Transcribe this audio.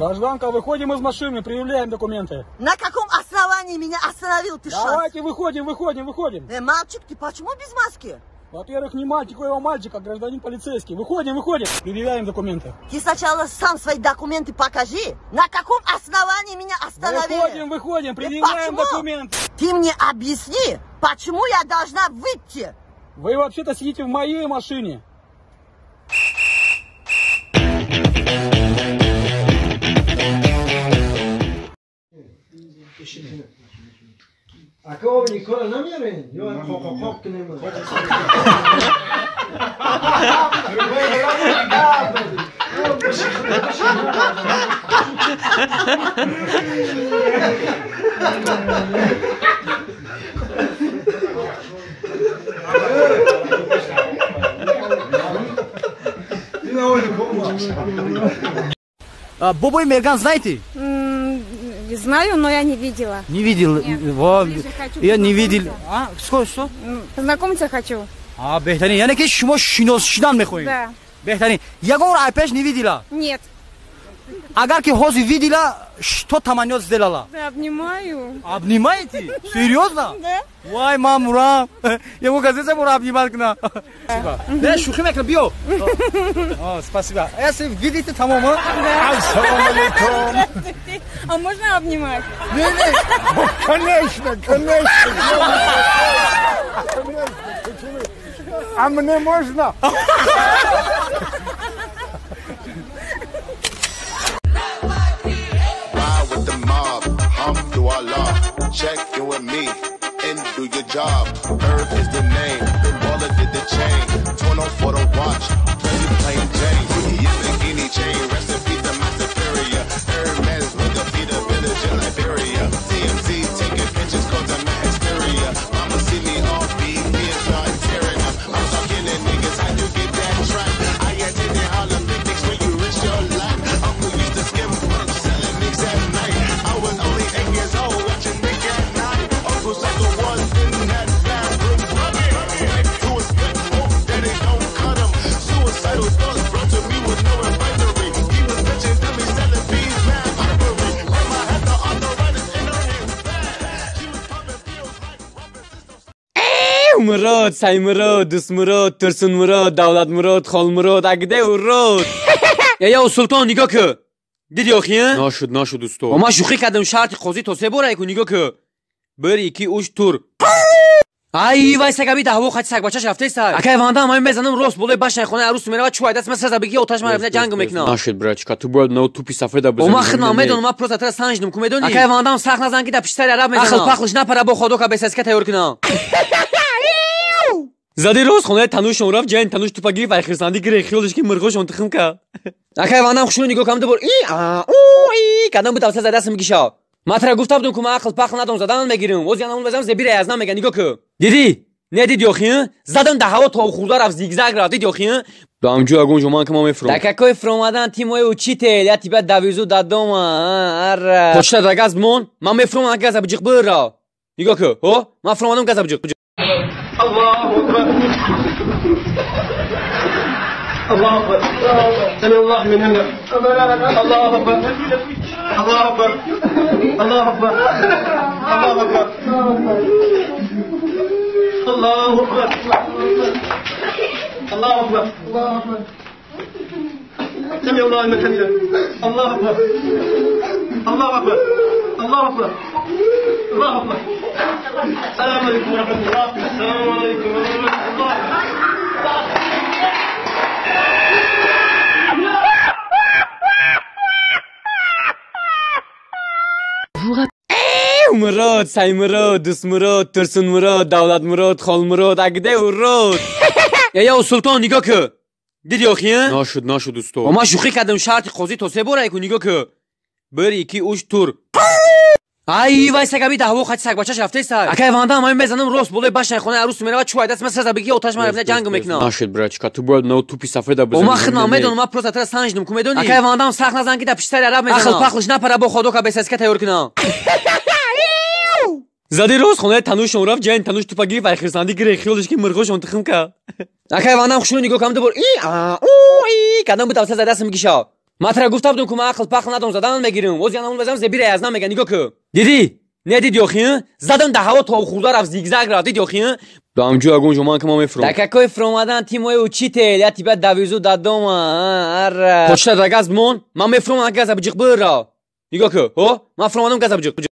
Гражданка, выходим из машины, предъявляем документы. На каком основании меня остановил ты сейчас? Давайте выходим, выходим, выходим. Мальчик, ты почему без маски? Во-первых, не мальчик, его мальчик, а гражданин полицейский. Выходим, выходим. Предъявляем документы. Ты сначала сам свои документы покажи. На каком основании меня остановили? Выходим, выходим, предъявляем документы. Ты мне объясни, почему я должна выйти? Вы вообще-то сидите в моей машине. Ако Никола намерен, ё қоқоқоқ кунем. Бобой Мерган знаете? Знаю, но я не видела. Не видел? Во, я не видел. А, что, что? Познакомиться хочу. А, беҳтарин. Яъне ки шумо шинос шудан мехоҳед? Да. Беҳтарин. Ягон айпеш не видела? Нет. Агар ки ҳозир видела, что таманнёт сделала? Да, обнимаю. Обнимаете? Серьезно? Да. Вай, мам, ура! Ягон газета мура обнимать кна. Не, шӯхӣ мекунам, биё. Спасибо. Если видите, тамом, а? Ассалому алейкум. А можно обнимать? Не, не. Конечно, конечно. Конечно. А мне можно? Check in with me and do your job. Herb is the name, the wallet did the chain. Torn off for the watch, plain Jane. Yamagini chain, recipe to my superior. Hermes, look up, be the village in Liberia. TMZ taking pictures, cause I'm my exterior. Mama see me on BB and start tearing up. I'm talking to niggas, how you get that track? I attended Harlem picnics when you risk your life. Uncle used to skim work, selling mix at night. I was only 8 years old. Мурод, Саймурод, Дустмурод, Турсунмурод, Давлатмурод, Холмурод, а где урод? Я Султон, нигоҳ ку. Диди охи? Нашуд, нашуд, усто. Ман шӯхӣ кардам, шарти қозӣ то се бора ку, нигоҳ ку. Бир, ики, уш, тур. Ай, вай сагаби даҳво хати сагбачаш рафтеста. Акай вандам, ман мезанам рост болои башнаи хонаи арӯс меравад, чӯ айдаст ман саза бигӣ оташ ман рафта ҷанг мекунам. Нашуд, братчика, ту бояд на тупи сафеда бизанӣ. Ман худам медонам, ман просто тара санҷдум, ку медонӣ? Акай вандам сахт назан ки дар пишти сари араб мезанам. Ахл пахлш напара бо ходока бесаска тайёр кунам. Зади рост хонаи танушон рафт, ҷайни тануш тупа гирифт, ай хирсандӣ гирифт, хиёлиш ки мирғошон тухм кард. Акай вандам хушуно нигоҳ кам дубор и а у и кадам бутав саза дастам гиша. Ман тара гуфта будум ку ман ақл пахл надом задан мегирам. Оз янамон мезанам зебира аз нам мега нигоҳ ку. Дидӣ? Не дидӣ охи? Задам да ҳаво то хурда рафт, зигзаг рафт, дидӣ охи? Дамҷу ягон ҷо ман ки ман мефурам. Да какой фуромадан, ты мой учитель, я тебя довезу до дома. Ара. Почта да газ мон, ман мефурам, газа биҷиқ бира. Нигоҳ ку, ҳо? Ман фуромадам газа биҷиқ. Аллоҳу акбар. Аллоҳу акбар. Сами Аллоҳу лиман ҳамида. Аллоҳу акбар. Аллоҳу акбар. Аллоҳу акбар. Аллоҳу акбар. Аллоҳу акбар. Аллоҳу акбар. Аллоҳу акбар. Сами Аллоҳу лиман ҳамида. Аллоҳу акбар. Аллоҳу акбар. Аллоҳу акбар. Аллоҳу акбар. Ассалому алайкум ва раҳматуллоҳ. Ассалому алайкум ва раҳматуллоҳ. Мурод, Саймурод, Дустмурод, Турсунмурод, Давлатмурод, Холмурод, а где урод? Я Султон, нигоҳ ку. Дидӣ охи? Нашуд, нашуд, усто. Ман шӯхӣ кардам, шарти қозӣ то се бора ку, нигоҳ ку. Бир, ики, уш, тур. Ай, вай сагаби даҳво хати сагбачаш рафтеста. Акай вандам, ман мезанам рост болои башнаи хонаи арӯс меравад, чӯ айдаст ман саза бигӣ оташ ман рафта ҷанг мекунам. Нашуд, братчика, ту бояд на тупи сафеда бизанӣ. Ман худам медонам, ман просто тара санҷдум, ку медонӣ? Акай вандам сахт назан ки дар пишти сари араб мезанам. Ахл пахлш напара бо ходока бесаска тайёр кунам. Зади рост хонаи танушон рафт, ҷайни тануш тупа гирифт, ай хирсандӣ гирифт, хиёлиш ки мирғошон тухм кард. Акай вандам хушуно нигоҳ кам дубор и а у и кадам бутав саза дастам гиша. Ман тара гуфта будам, ку ман ақл пақл надорам, задан мегирам. Оз янамун базам, зебира аз намега, нигоҳ ку. Дидӣ? Не дидӣ охи? Задам да ҳаво, то хурда рафт, зигзаг рафт, дидӣ охи? Да ҳамҷо ягон ҷо ман ки ма мефурам. Да какой фуромадан, ты мой учитель, я тебя довезу до дома. Ара. Почта да газ бимон, ман мефурам, газа биҷиқ бира. Нигоҳ ку, ҳо? Ман фуромадам, газа биҷиқ.